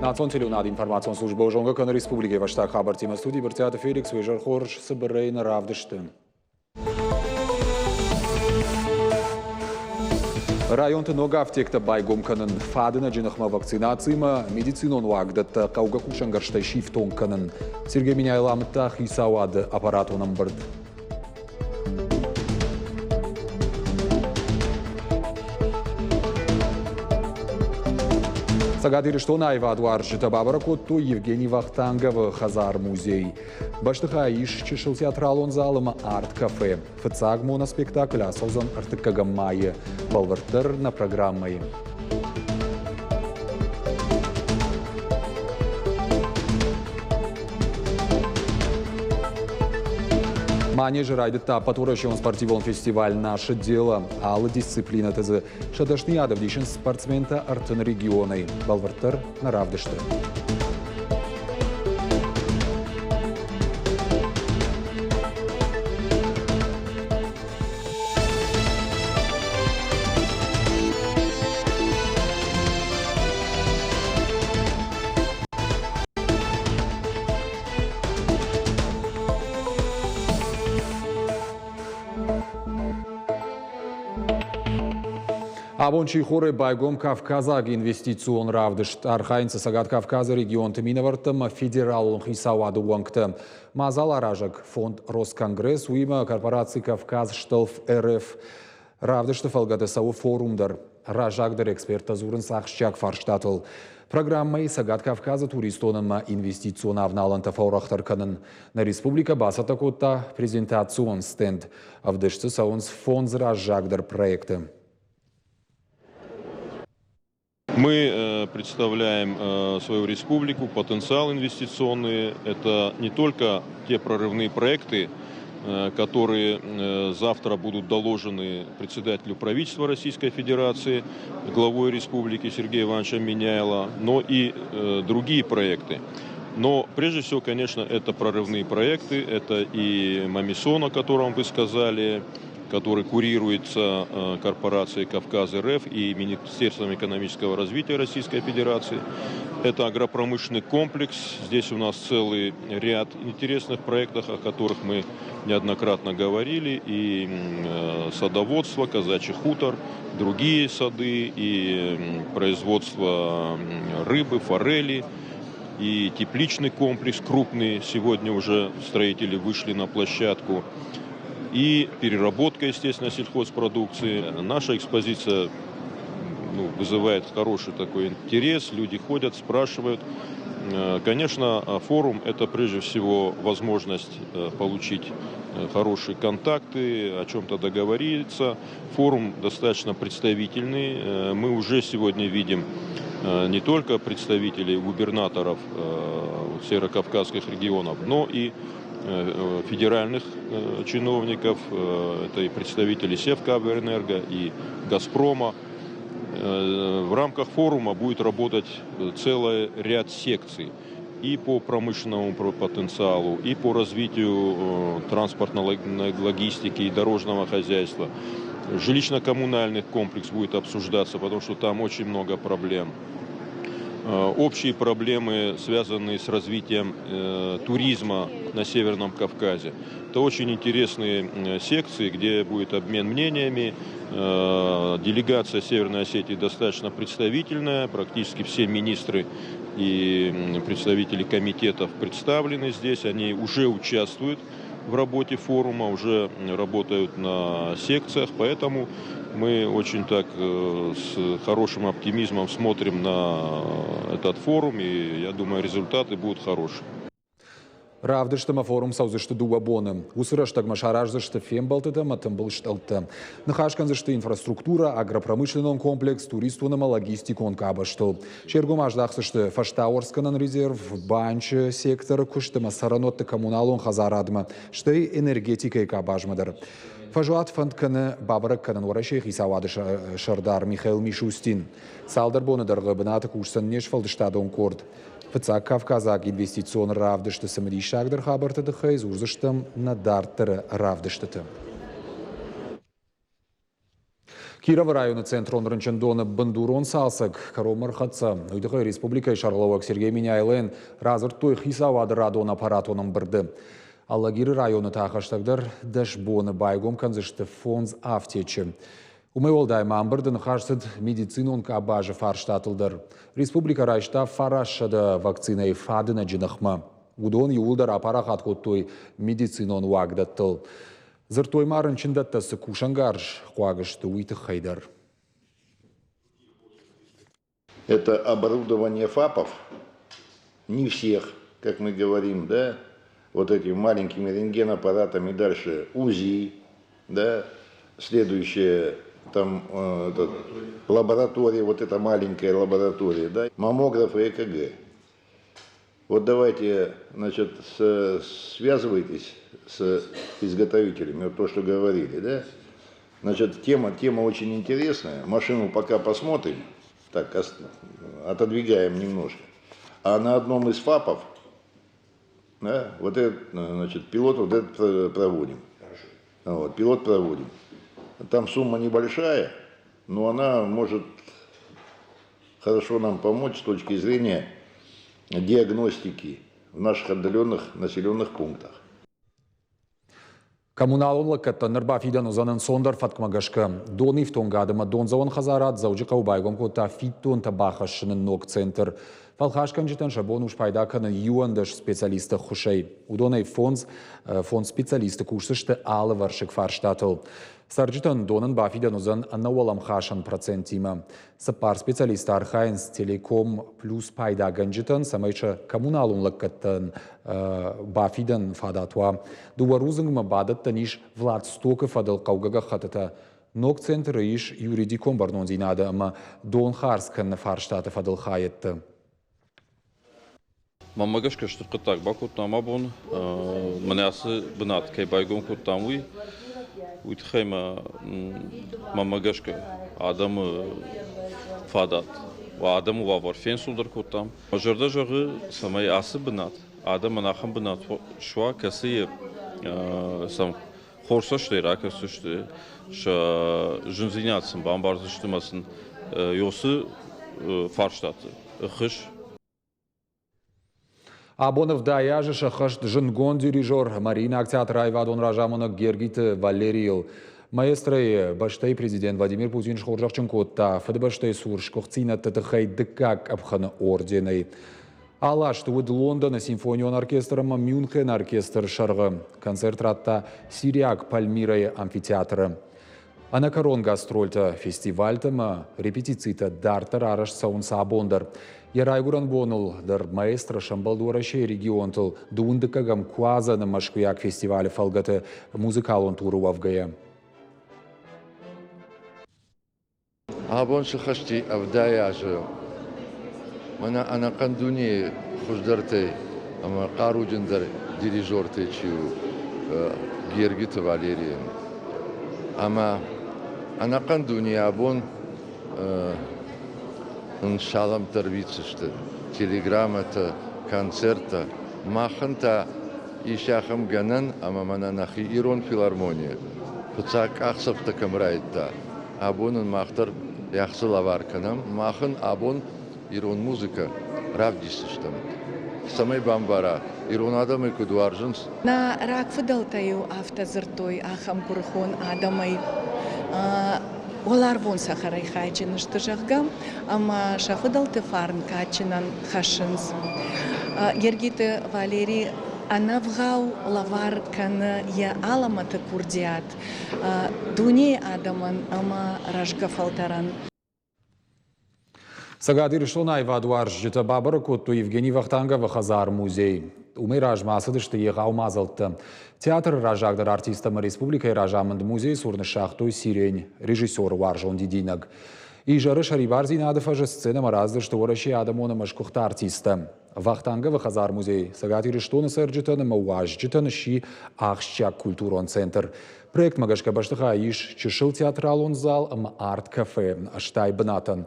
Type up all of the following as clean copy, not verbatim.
Национ телеуынады информацион службӕ зонгӕ кӕны республикӕйы фӕстаг хабӕрттимӕ. Студийы Брытъиаты Феликс уе зӕр хорз цыбырӕй нӕ равдысты. Районты ног афтектӕ байгом кӕнын, фадынӕджы ныхмӕ вакцинациимӕ медицинон уагдӕттӕ хъӕугӕ кусӕнгӕрзтӕй сифтонг кӕнын. Сергей Меняйло амыдта хицауады аппаратон ӕмбырд. Цӕгат Ирыстоны аивадуарзджытӕ бабӕрӕг кодтой Евгений Вахтанговы хӕдзар-музей. Бӕстыхайы ис чысыл театралон зал ӕмӕ арт-кафе. Фыццаг моноспектакль ацӕудзӕн ӕртыккӕгӕм майы. Бӕлвырддӕр нӕ программӕйы. Манежы райдыдта ӕппӕтуӕрӕсеон спортивон фестиваль «Наше дело». Алы дисциплинӕты дзы сӕ дӕсныйад ӕвдисынц спортсментӕ 30 регионӕй. Бӕлвырддӕр нӕ равдысты. Абон Чихоры байгом Кавказаг инвестицион равдыст. Архайынц Цӕгат Кавказы регионты минӕвӕрттӕ ӕмӕ федералон хицауады уӕнгтӕ. Мадзаларазӕг фонд Росконгресс, уыимӕ корпораци Кавказ Штелф РФ. Равдысты фӕлгӕты цӕуы форум дӕр. Раззагдӕр эксперттӕ дзурынц ахсджиаг фарстатыл. Программӕйы Цӕгат Кавказы туристон ӕмӕ инвестицион авналӕнтӕ фӕуӕрӕхдӕр кӕнын. Нӕ республикӕ бацӕттӕ кодта презентацион стенд. Ӕвдыст дзы цӕуынц фондз раззагдӕр проекты. Мы представляем свою республику, потенциал инвестиционный. Это не только те прорывные проекты, которые завтра будут доложены председателю правительства Российской Федерации, главой республики Сергея Ивановича Меняйло, но и другие проекты. Но прежде всего, конечно, это прорывные проекты, это и Мамисон, о котором вы сказали, который курируется корпорацией «Кавказ РФ» и Министерством экономического развития Российской Федерации. Это агропромышленный комплекс. Здесь у нас целый ряд интересных проектов, о которых мы неоднократно говорили. И садоводство, казачий хутор, другие сады, и производство рыбы, форели, и тепличный комплекс крупный. Сегодня уже строители вышли на площадку. И переработка, естественно, сельхозпродукции. Наша экспозиция ну, вызывает хороший такой интерес, люди ходят, спрашивают. Конечно, форум – это прежде всего возможность получить хорошие контакты, о чем-то договориться. Форум достаточно представительный. Мы уже сегодня видим не только представителей губернаторов северокавказских регионов, но и федеральных чиновников, это и представители Севкабель-Энерго, и Газпрома. В рамках форума будет работать целый ряд секций и по промышленному потенциалу, и по развитию транспортной логистики и дорожного хозяйства. Жилищно-коммунальный комплекс будет обсуждаться, потому что там очень много проблем. Общие проблемы, связанные с развитием туризма на Северном Кавказе. Это очень интересные секции, где будет обмен мнениями. Делегация Северной Осетии достаточно представительная, практически все министры и представители комитетов представлены здесь, они уже участвуют в работе форума, уже работают на секциях, поэтому мы очень так с хорошим оптимизмом смотрим на этот форум, и я думаю, результаты будут хорошие. Равдысты ӕмӕ форум цӕудзысты дыууӕ боны. Уыцы рӕстӕгмӕ сараздзысты фембӕлдтытӕ ӕмӕ тымбыл стъӕлттӕ. Ныхас кӕндзысты инфраструктурӕ, агропромышленнон комплекс, туристон ӕмӕ логистикон къабӕзтыл. Се ргом аздахдзысты фӕстауӕрцгӕнӕн резерв, банчы секторы куыст ӕмӕ цӕрӕнуӕтты коммуналон хӕдзарадмӕ, стӕй энергетикӕйы къабазмӕ дӕр. Фӕзуат фӕнд кӕны бабӕрӕг кӕнын Уӕрӕсейы хицауады сӕрдар Михаил Мишустин. Цалдӕр боны дӕргъы бынаты кусдзӕн не сфӕлдыстадон къорд. Фыццаг кавказаг инвестицион равдысты цымыдисагдӕр хабӕртты тыххӕй дзурдзыстӕм нӕ дарддӕры равдыстыты. Кировы районы центрон рынчындоны бындурон цалцӕг кӕронмӕ рхӕццӕ. Уый тыххӕй республикӕйы сӕргълӕууӕг Сергей Меняйлойӕн радзырдтой хицауады радон аппаратон ӕмбырды. Алагиры районы та хӕстӕгдӕр 10 боны байгом кӕндзысты фондз афтечы. Уымӕй уӕлдай ма ӕмбырды ныхас цыд медицинон къабазы фарстатыл дӕр. Республикӕ райста 900 вакцинӕйы фадынӕджы ныхмӕ. Уыдон иууылдӕр апарахат кодтой медицинон уагдӕттыл. Дзырдтой ма рынчындӕттӕ цы кусӕнгарз хъуаг сты, уый тыххӕй дӕр. Это оборудование ФАПов, не всех, как мы говорим, да, вот этими маленькими рентгенаппаратами, дальше УЗИ, да, следующее там этот, лаборатория, вот эта маленькая лаборатория, да, маммограф и ЭКГ. Вот давайте, значит, связывайтесь с изготовителями, вот то, что говорили, да? Значит, тема очень интересная. Машину пока посмотрим, так, отодвигаем немножко. А на одном из ФАПов, да, вот этот, значит, пилот вот этот проводим. Вот, пилот проводим. Там сумма небольшая, но она может хорошо нам помочь с точки зрения диагностики в наших отдаленных населенных пунктах. Коммуналон лӕггӕдтӕн ныр бафидӕн уыдзӕн ӕнцондӕр фӕткмӕ гӕсгӕ. Донифтонгад ӕмӕ дондзӕуӕн хӕдзарад Дзӕуджыхъӕуы байгом кодта фиддонтӕ бахӕссыны ног центр. Фӕлхасгӕнджытӕн сӕ бон у спайда кӕнын 11 специалисты ӕххуысӕй. Уыдонӕй фондз специалисты кусдзысты алывӕрсыг фарстатыл. Цӕрджытӕн донӕн бафидӕн уыдзӕн ӕнӕуӕлӕмхасӕн процентимӕ. Цыппар специалисты архайынц Телеком плюс пайдагӕнджытӕн, цӕмӕй сӕ коммуналон лӕггӕдтӕн бафидӕн фадат уа. Дыууӕ рудзынгмӕ бадӕттӕн ис Владстокы фӕдыл хъӕугӕ гӕххӕттытӕ. Ног центры ис юридикон бӕрнондзинады ӕмӕ дон хардз кӕныны фарстаты фӕдыл хайӕдтӕ. Мӕнмӕ гӕсгӕ стыр хъуыддаг бакодтам абон. Мӕнӕ ацы бынат кӕй байгом кодтам, уый тыххӕй мӕнмӕ гӕсгӕ адӕмы фадат, адӕмы уавӕр фенцондӕр кодтам. Мӕ зӕрдӕ зӕгъы, цӕмӕй ацы бынат адӕмӕн ахӕм бынат суа, кӕцыйы сӕм хорз цӕстӕй ракӕсдзысты, сӕ зындзинад сын бамбардзысты ӕмӕ сын уыцы фарстаты ӕххуыс. Абон 70 азы сӕххӕст зындгонд дирижер, Мариинаг театры аивадон разамонӕг Гергиты Валерийыл. Маэстройы бӕстӕйы президент Владимир Путин схорзӕхджын кодта Фыдыбӕстӕйы цур сгуыхтдзинӕдты тыххӕй дыккаг къӕпхӕны орденӕй. Алы азты уыд Лондоны симфонион оркестр ӕмӕ Мюнхены оркестры сӕргъы. Концерт радта сириаг Пальмирӕйы амфитеатры. Ӕнӕкӕрон гастрольтӕ, фестивальтӕ ӕмӕ репетицитӕ дарддӕр арӕзт цӕуынц абон дӕр. Йӕ райгуырӕн боныл дӕр маэстро сӕмбӕлд Уӕрӕсейы регионтыл дыууын дыккӕгӕм Куадзӕны мӕскуыйаг фестивалы фӕлгӕты музыкалон туры уӕвгӕйӕ. Абон сыхӕсти 70 азы. Мӕнӕ ӕнӕхъӕн дунейы хуыздӕртӕй ӕмӕ хъаруджындӕр дирижертӕй чи у, Гергиты Валерийӕн. Ӕмӕ ӕнӕхъӕн дунейы абон ын салӕмттӕ ӕрвитдзысты, телеграммӕтӕ, концерттӕ. Махӕн та ис ахӕм гӕнӕн, ӕмӕ мӕнӕ нӕхи ирон филармонийы фыццаг къахдзӕфтӕ кӕм райдыдта, абон ын мах дӕр ӕхца лӕвар кӕнӕм. Мах ын абон ирон музыкӕ равдисдзыстӕм, цӕмӕй бамбара, ирон адӕмӕй куыд уарзынц. Нӕ рагфыдӕлтӕ-иу афтӕ дзырдтой ахӕм куырыхон адӕмӕй, уӕларвон цӕхӕрӕй хайджын сты, зӕгъгӕ, ӕмӕ сӕ фыдӕлты фарн кадджынӕн хӕссынц. Гергиты Валери ӕнӕвгъау лӕвар кӕны йӕ алӕмӕты курдиат дунейы адӕмӕн ӕмӕ рӕзгӕ фӕлтӕрӕн. Цӕгат Ирыстоны аивадуарзджытӕ бабӕрӕг кодтой Евгений Вахтанговы хӕдзар-музей. Уымӕй размӕ ацыдысты егъау мадзӕлттӕ. Театры раззагдӕр артисттӕ ӕмӕ республикӕйы разамынд музейы цур ныссагътой сирень, режиссеры уарзон дидинӕг. Изӕры сӕрибардзинады фӕзы сценӕмӕ рацыдысты Уӕрӕсейы адӕмон ӕмӕ сгуыхт артисттӕ. Вахтанговы хӕдзар-музей Цӕгат Ирыстоны цӕрджытӕн ӕмӕ уазджытӕн сси ахсджиаг культурон центр. Проектмӕ гӕсгӕ бӕстыхайы ис чысыл театралон зал ӕмӕ арт-кафе 80 бынатӕн.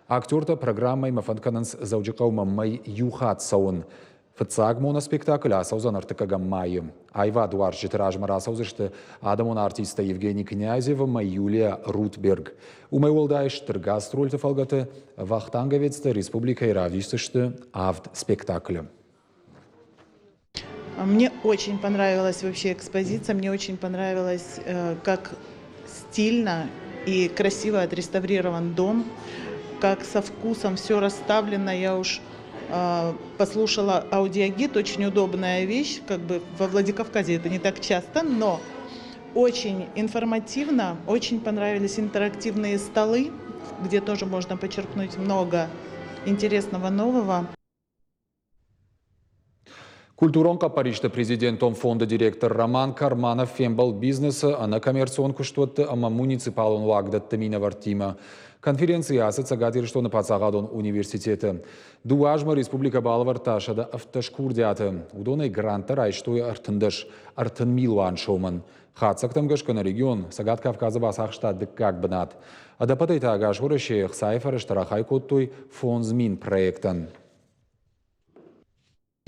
Актертӕ программӕимӕ фӕнд кӕнынц Дзӕуджыхъӕумӕ мӕй иу хатт цӕуын. Фыццаг моноспектакль ацӕудзӕн ӕртыккӕгӕм майы. Аивадуарзджыты размӕ рацӕудзысты адӕмон артисттӕ Евгений Князев ӕмӕ Юлия Рутберг. Уымӕй уӕлдай стыр гастрольты фӕлгӕты вахтанговецтӕ республикӕйы равдисдзысты авд спектаклы. Мне очень понравилась вообще экспозиция, мне очень понравилось, как стильно и красиво отреставрирован дом, как со вкусом все расставлено. Я уж послушала аудиогид, очень удобная вещь, как бы во Владикавказе это не так часто, но очень информативно, очень понравились интерактивные столы, где тоже можно почерпнуть много интересного нового. Культурон хъӕппӕристы президентон фонды директор Роман Карманов фембӕлд бизнесы, ӕнӕкоммерцион куыстуӕтты ӕмӕ муниципалон уагдӕтты минӕвӕрттимӕ. Конференцийы ацыд Цӕгат Ирыстоны паддзахадон университеты. Дыууӕ азмӕ республикӕ балӕвӕрдта 117 курдиаты. Уыдонӕй гранттӕ райстой 13 30 милуан сомӕн. Хатдзӕгтӕм гӕсгӕ нӕ регион Цӕгат Кавказы бацахста дыккаг бынат. Ӕдӕппӕтӕй та ӕгас Уӕрӕсейы ӕхцайы фӕрӕзтӕ рахай кодтой 5000 проектӕн.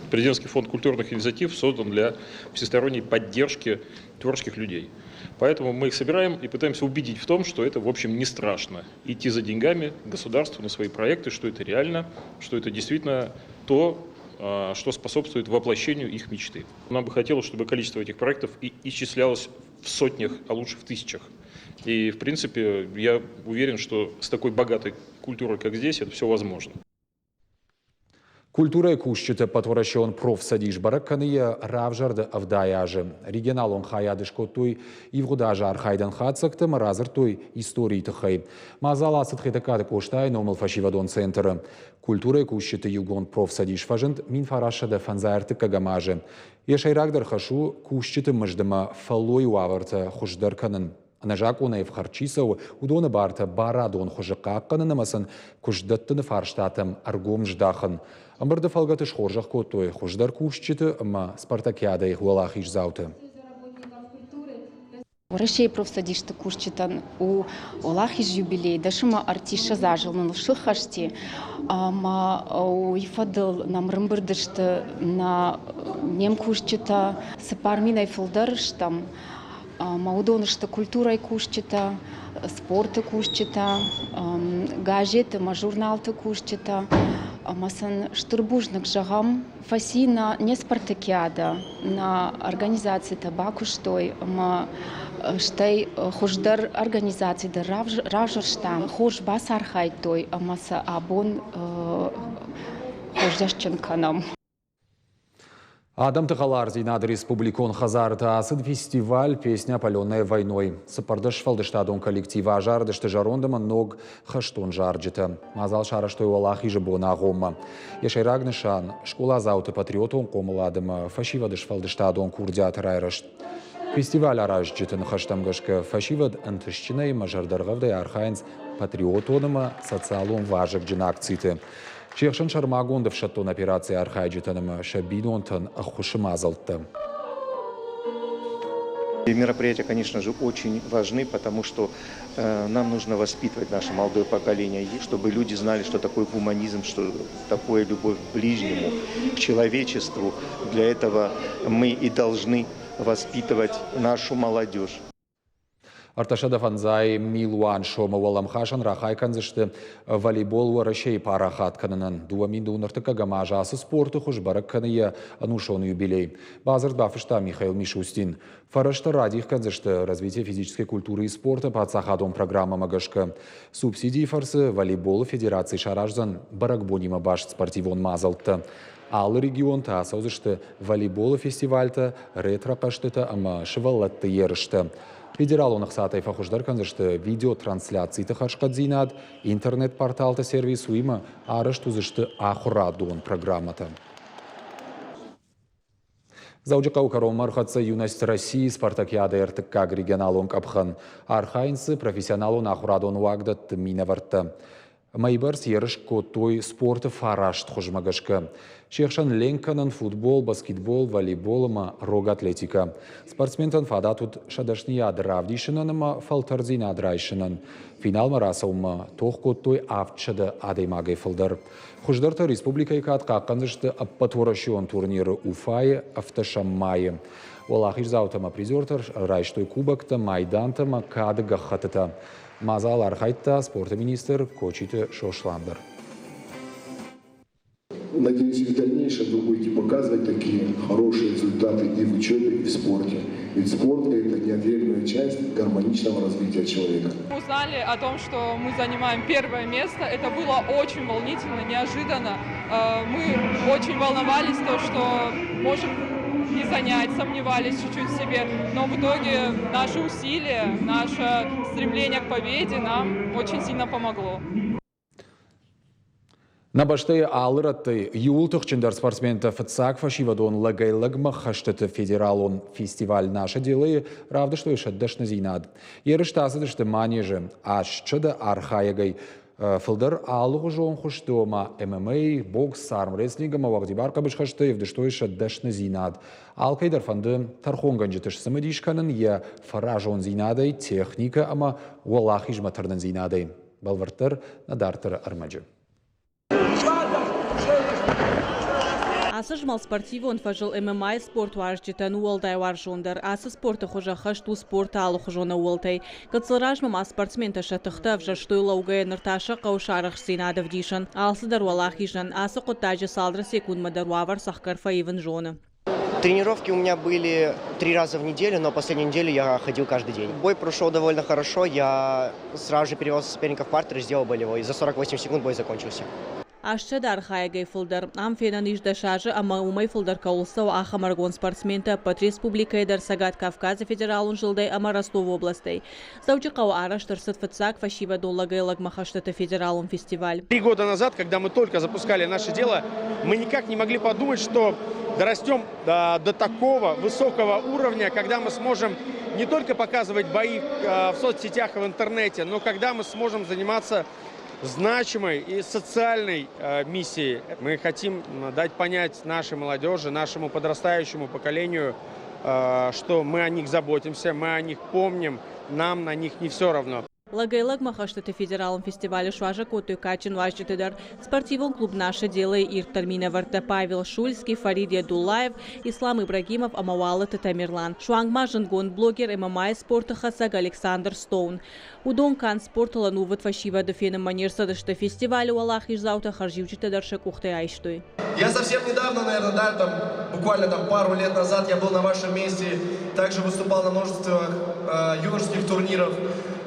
Президентский фонд культурных инициатив создан для всесторонней поддержки творческих людей. Поэтому мы их собираем и пытаемся убедить в том, что это, в общем, не страшно. Идти за деньгами государству на свои проекты, что это реально, что это действительно то, что способствует воплощению их мечты. Нам бы хотелось, чтобы количество этих проектов и исчислялось в сотнях, а лучше в тысячах. И, в принципе, я уверен, что с такой богатой культурой, как здесь, это все возможно. Культурӕйы кусджыты ӕппӕтуӕрӕсеон профцӕдис бӕрӕг кӕны йӕ равзӕрды 70 азы. Регионалон хайады скодтой ивгъуыд азы архайдӕн хатдзӕгтӕ ӕмӕ радзырдтой историйы тыххӕй. Мадзал ацыд Хетӕгкаты Къостайы номыл фӕсивӕдон центры. Культурӕйы кусджыты иугонд профцӕдис фӕзынд 1953 азы. Йӕ сӕйрагдӕр хӕс у кусджыты мызд ӕмӕ фӕллойы уавӕртӕ хуыздӕр кӕнын. Ӕнӕзакъонӕй ӕфхӕрд чи цӕуы, уыдоны бартӕ барадон хуызы хъахъхъӕнын ӕмӕ сын куыстдӕттыны фарстатӕм ӕргом здахын. Ӕмбырды фӕлгӕты схорзӕх кодтой хуыздӕр кусджыты ӕмӕ спартакиадӕйы уӕлахиздзауты. Уӕрӕсейы профцӕдисты кусджытӕн у уӕлахиз юбилей дӕсӕмӕ ӕртиссӕдз азыл нын сыххӕсти ӕмӕ уый фӕдыл нӕм ӕрӕмбырд сты нӕ не мкусджытӕ 4000-ӕй фылдӕр стӕм. Ӕмӕ уыдон сты культурӕйы кусджытӕ, спорты кусджытӕ, газеты ӕмӕ журналты кусджытӕ. Ӕмӕ сын стыр бузныг зӕгъӕм, фӕци нӕ не спартакиадӕ, нӕ организацитӕ бакуыстой ӕмӕ стӕй хуыздӕр организаци дӕр равзӕрстам, хорз бацархайдтой ӕмӕ сӕ абон хорзӕхджын кӕнӕм. Адӕмты хӕлардзинады республикон хӕдзары та ацыд фестиваль «Песня, опаленная войной». Цыппӕрдӕс сфӕлдыстадон коллектив азарыдысты зӕронд ӕмӕ ног хӕстон зарджытӕ. Мадзал сарӕзтой Уӕлахизы боны агъоммӕ. Йӕ сӕйраг нысан – скъоладзауты патриотон хъомылад ӕмӕ фӕсивӕды сфӕлдыстадон курдиаты райрӕзт. Фестиваль аразджыты ныхӕстӕм гӕсгӕ фӕсивӕд ӕнтыстджынӕй ӕмӕ зӕрдӕргъӕвдӕй архайынц патриотон ӕмӕ социалон вазыгджын акциты. Се хсӕн сӕрмагонд ӕфсӕддон операцийы архайджытӕн ӕмӕ сӕ бинонтӕн ӕххуысы мадзӕлттӕ. Мероприятия, конечно же, очень важны, потому что нам нужно воспитывать наше молодое поколение, чтобы люди знали, что такое гуманизм, что такое любовь к ближнему, к человечеству. Для этого мы и должны воспитывать нашу молодежь. 305 милуан сомы уӕлӕмхасӕн рахай кӕндзысты волейбол Уӕрӕсейы парахат кӕнынӕн. 2000 азы ацы спорты хуыз бӕрӕг кӕны йӕ ӕнусон юбилей. Бадзырд бафыста Михаил Мишустин. Фӕрӕзтӕ радих кӕндзысты развитие физической культуры и спорта паддзахадон программӕмӕ гӕсгӕ. Субсидийы фӕрцы волейболы федераци сараздзӕн бӕрӕгбонимӕ баст спортивон мадзӕлттӕ. Алы регионты ацӕудзысты волейболы фестивальтӕ, ретро-хъӕзтытӕ ӕмӕ сывӕллӕтты ерыстӕ. Федералон ӕхцатӕй фӕхуыздӕр кӕндзысты видеотрансляциты хӕрзхъӕддзинад, интернет-порталты сервис, уыимӕ арӕзт уыдзысты ахуырадон программӕтӕ. Дзӕуджыхъӕуы кӕронмӕ ӕрхӕццӕ Юность России спартакиадӕйы ӕртыккаг регионалон къӕпхӕн. Архайынц дзы профессионалон ахуырадон уагдӕтты минӕвӕрттӕ. Мӕйбӕрц ерыс кодтой спорты фараст хуызмӕ гӕсгӕ. Се хсӕн ленк кӕнын, футбол, баскетбол, волейбол ӕмӕ рог атлетикӕ. Спортсментӕн фадат уыд сӕ дӕсныйад равдисынӕн ӕмӕ фӕлтӕрддзинад райсынӕн. Финалмӕ рацӕуынмӕ тох кодтой 700 адӕймагӕй фылдӕр. Хуыздӕртӕ республикӕйы кад хъахъхъӕндзысты ӕппӕтуӕрӕсеон турниры Уфайы ӕвддӕсӕм майы. Уӕлахиздзаутӕ ӕмӕ призертӕ райстой кубоктӕ, майдантӕ ӕмӕ кады гӕххӕттытӕ. Мадзалы архайдта спорты министр Кочиты Сослан дӕр. Надеюсь, и в дальнейшем вы будете показывать такие хорошие результаты и в учебе, и в спорте. Ведь спорт – это неотъемлемая часть гармоничного развития человека. Узнали о том, что мы занимаем первое место. Это было очень волнительно, неожиданно. Мы очень волновались, то, что можем не занять, сомневались чуть-чуть в себе. Но в итоге наши усилия, наше стремление к победе нам очень сильно помогло. Нӕ бӕстӕйы алы рӕттӕй иууыл тыхджындӕр спортсментӕ фыццаг фӕсивӕдон лӕгӕй-лӕгмӕ хӕстыты федералон фестиваль «Наше дело»-йы равдыстой сӕ дӕсныдзинад. Ерыстӕ ацыдысты Манежы астсӕдӕ архайӕгӕй фылдӕр алыгъуызон хуызты, ома ММА, бокс, армрестлинг ӕмӕ уӕгъдибар хъӕбысхӕстӕй ӕвдыстой сӕ дӕсныдзинад. Алкӕй дӕр фӕнды тӕрхонгӕнджыты сцымыдис кӕнын йӕ фӕразондзинадӕй, техникӕ ӕмӕ уӕлахизмӕ тырнындзинадӕй. Бӕлвырддӕр нӕ дарддӕры ӕрмӕджы. Ацы змӕлд спортивон фӕзыл ММА-йы спортуарзджытӕн у уӕлдай уарзондӕр. Ацы спорты хуыз ӕххӕст у спорты алыхуызон ӕууӕлтӕй. Гыццыл размӕ ма спортсментӕ сӕ тыхтӕ ӕвзӕрстой лӕугӕйӕ, ныр та сӕ хъӕуы сарӕхстдзинад ӕвдисын. Алцыдӕр уӕлахизӕн. Ацы хъуыддаджы цалдӕр секундмӕ дӕр уавӕр цӕхгӕр фӕивын зоны. Тренировки у меня были три раза в неделю, но последнюю неделю я ходил каждый день. Бой прошел довольно хорошо, я сразу же перевел соперника в партер и сделал болевой. За 48 секунд бой закончился. Астсӕдӕ архайӕгӕй фылдӕр. Ам фенӕн ис 10 азы ӕмӕ уымӕй фылдӕр кӕуыл цӕуы, ахӕм ӕрыгон спортсментӕ ӕппӕт республикӕйы дӕр Цӕгат Кавказы федералон зылдӕй ӕмӕ Ростовы областӕй. Дзӕуджыхъӕуы арӕзт ӕрцыд фыццаг фӕсивӕдон лӕгӕй-лӕгмӕ хӕстыты федералон фестиваль. 3 года назад, когда мы только запускали наше дело, мы никак не могли подумать, что дорастем до такого высокого уровня, когда мы сможем не только показывать бои в соцсетях и в интернете, но когда мы сможем заниматься значимой и социальной миссией. Мы хотим дать понять нашей молодежи, нашему подрастающему поколению, что мы о них заботимся, мы о них помним, нам на них не все равно. Лӕгӕй-лӕгмӕ хӕстыты федералон фестивалы суазӕг кодтой кадджын уазджыты дӕр. Спортивон клуб «Наше дело» ирддӕр минӕвӕрттӕ Павел Шульский, Фарид Ядуллаев, Ислам Ибрагимов ӕмӕ Уалыты Тамерлан. Суанг ма зындгонд блогер ММА спорты хӕцӕг Александр Стоун. Уыдон канд спортыл ӕнувыд фӕсивӕды фенынмӕ не рцыдысты. Фестивалы уӕлахиздзаутӕ хӕрзиуджытӕ дӕр сӕ къухтӕй айстой. Я совсем недавно, наверное, да, там, буквально там пару лет назад я был на вашем месте, также выступал на множестве юношеских турниров.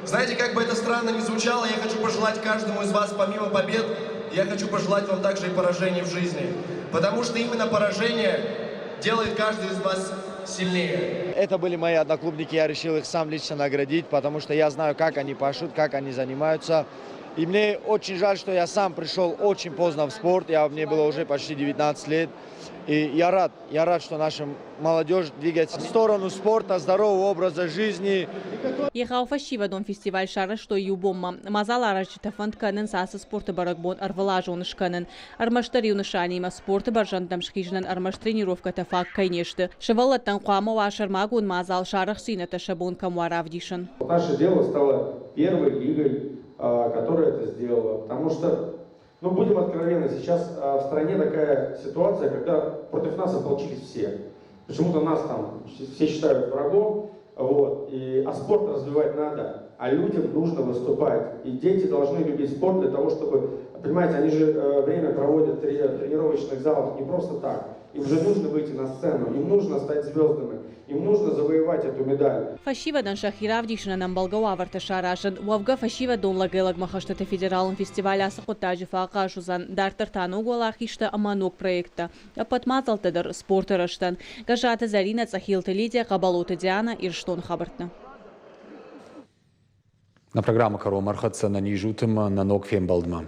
Знаете, как бы это странно ни звучало, я хочу пожелать каждому из вас, помимо побед, я хочу пожелать вам также и поражений в жизни. Потому что именно поражение делает каждый из вас сильнее. Это были мои одноклубники, я решил их сам лично наградить, потому что я знаю, как они пашут, как они занимаются. И мне очень жаль, что я сам пришел очень поздно в спорт, мне было уже почти 19 лет. И я рад, что наша молодежь двигается в сторону спорта, здорового образа жизни. Егъау фӕсивӕдон фестиваль сарӕзтой иу бонмӕ. Мадзал аразджытӕ фӕнд кӕнынц ацы спорты бӕрӕгбон ӕрвылазон скӕнын. Ӕрмӕстдӕр иу нысанимӕ спорты бӕрзӕндтӕм схизынӕн ӕрмӕст тренировкӕтӕ фаг кӕй не сты. Сывӕллӕттӕн хъуамӕ уа сӕрмагонд мадзал сӕ арӕхстдзинӕдтӕ сӕ бон кӕм уа равдисын. Наше дело стало первой лигой, которая это сделала. Потому что, ну, будем откровенны, сейчас в стране такая ситуация, когда против нас ополчились все. Почему-то нас там все считают врагом, вот, а спорт развивать надо, а людям нужно выступать. И дети должны любить спорт для того, чтобы, понимаете, они же время проводят в тренировочных залах не просто так. Им же нужно выйти на сцену, им нужно стать звездами, им нужно завоевать эту медаль. Фӕсивӕдӕн сӕхи равдисынӕн ӕмбӕлгӕ уавӕртӕ саразын. Уӕвгӕ фӕсивӕдон лӕгӕй-лӕгмӕ хӕстыты федералон фестиваль ацы хъуыддаджы фӕахъаз уыдзӕн. Дарддӕр та ног уӕлахизтӕ ӕмӕ ног проекттӕ. Ӕппӕт мадзӕлттӕ дӕр спорты рӕзтӕн. Гӕззаты Зӕринӕ, Цъӕхилты Лидия, Хъӕбӕлоты Диана, Ирыстоны хабӕрттӕ. Нӕ программӕ кӕронмӕ ӕрхӕццӕ. Ӕнӕниз ут ӕмӕ нӕ ног фембӕлдмӕ.